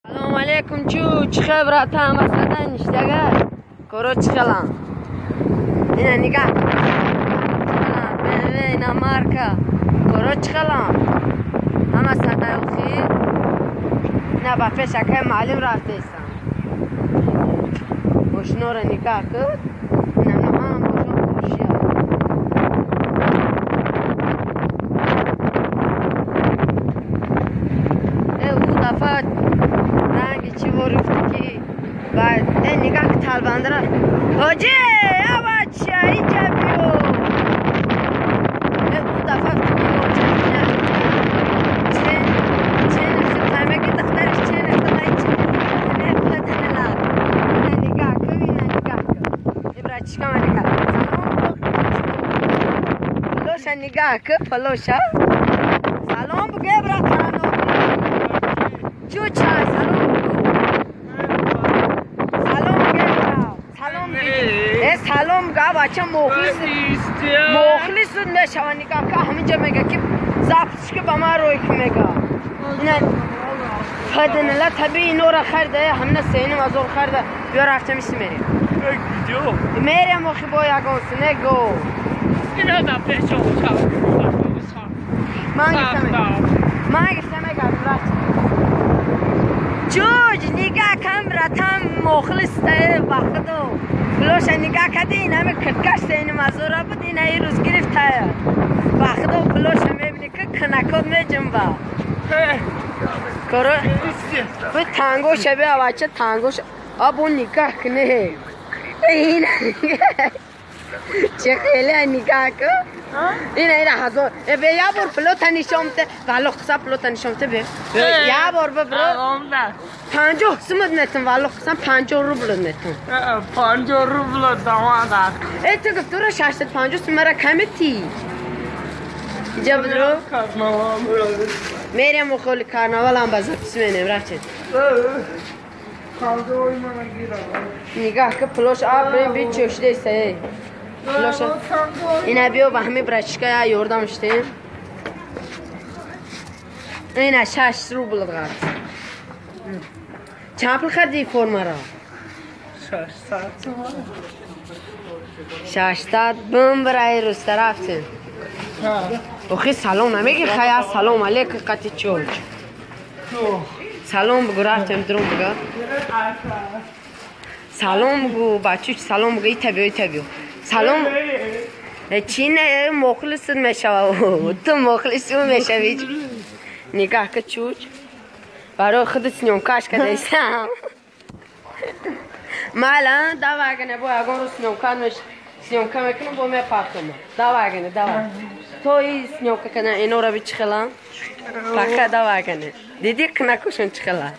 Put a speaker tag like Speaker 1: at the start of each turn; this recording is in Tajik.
Speaker 1: Салом алейкум, чу, чихе братан, масадан ништага. Коро чихелан. Ина нигах. BMW ина марка. Коро чихелан. Ҳама садай охи. Ина ба пеш акай маълим рафтесам. Мошинора нигах кун. Ина ҳам бошон фурӯшия. Э, ӯ дафъа ранги чӣ ворифти ки баъд э нигах талбандра. Ҳоҷи, авача, иҷа биё. Э, ӯ дафъа ки ҳоҷа ина чен чен хитаме ки духтараш чен хитай чен мефатхела. Ина нигах кун, ина нигах кун. Э, братишка ма нигах. Салом палоша нигах кун, палоша. Салом буге, братан. Чуча, салом бугу. Салом буге, брат. Салом буге. Э, салом га, бача мухлис. Мухлис мешава нигах ка ҳаминҷа мега ки запись ки ба ман рӯй ки мега. Ина фаднала таби инора харда, ҳамина сеним азор харда. Биё рафтем иси мерем. Мерем охи бо ягон синего. Ман гирифтам. Ман гирифтам мега брат. Чуҷ нигах кам братан мухлис вақту. Пулоша нигах кади ин ҳами кирткаш сеним азора буд ина ин рӯз гирифтая. Вақту пулоша мебини ки кунакот меҷунба. Коро бу тангоша биё бача тангоша. Або нигах кне. Ин чӣ хеле нигах кун. Ина ина ҳазор. Э бе я бор пулота нишон бите. Валлоҳ қисам пулота нишон бите бе. Я бор бе бро. 50 сумат метам валлоҳ қисам 50 рубл метам.
Speaker 2: 50 рубл дамада.
Speaker 1: Э ту гуфтура 650 сум мара камити. Иҷа бидро. Мерем охоли карнавал ҳам ба запис менем рафтем. Нигах ки пулош а бин би чӯшидеста эй. Пулоша. Ина биё ба ҳами братишка я ёрдам шудем. Ина 6 рубл ғард. Чанд пул харди формаро?
Speaker 2: 600 сомон.
Speaker 1: 600 бум барои рӯста рафтем. Охи салом намеги хая салом алейкум қати чӯч. Салом бугу рафтем дурум буга. Салом бугу бачуч салом бугу ита биё ита биё. Салом. Чӣ не мухлис мешава ту мухлис мешави. Нигах ка чуч. Барои худат съёмкаш кадаисам. Мала давай гане бо ягон рӯз съёмка меш съёмка мекунам бо мепартам. Давай гане давай. То и съёмка кана инора би чихелам. Пока давай гане. Диди кунакушон чихела.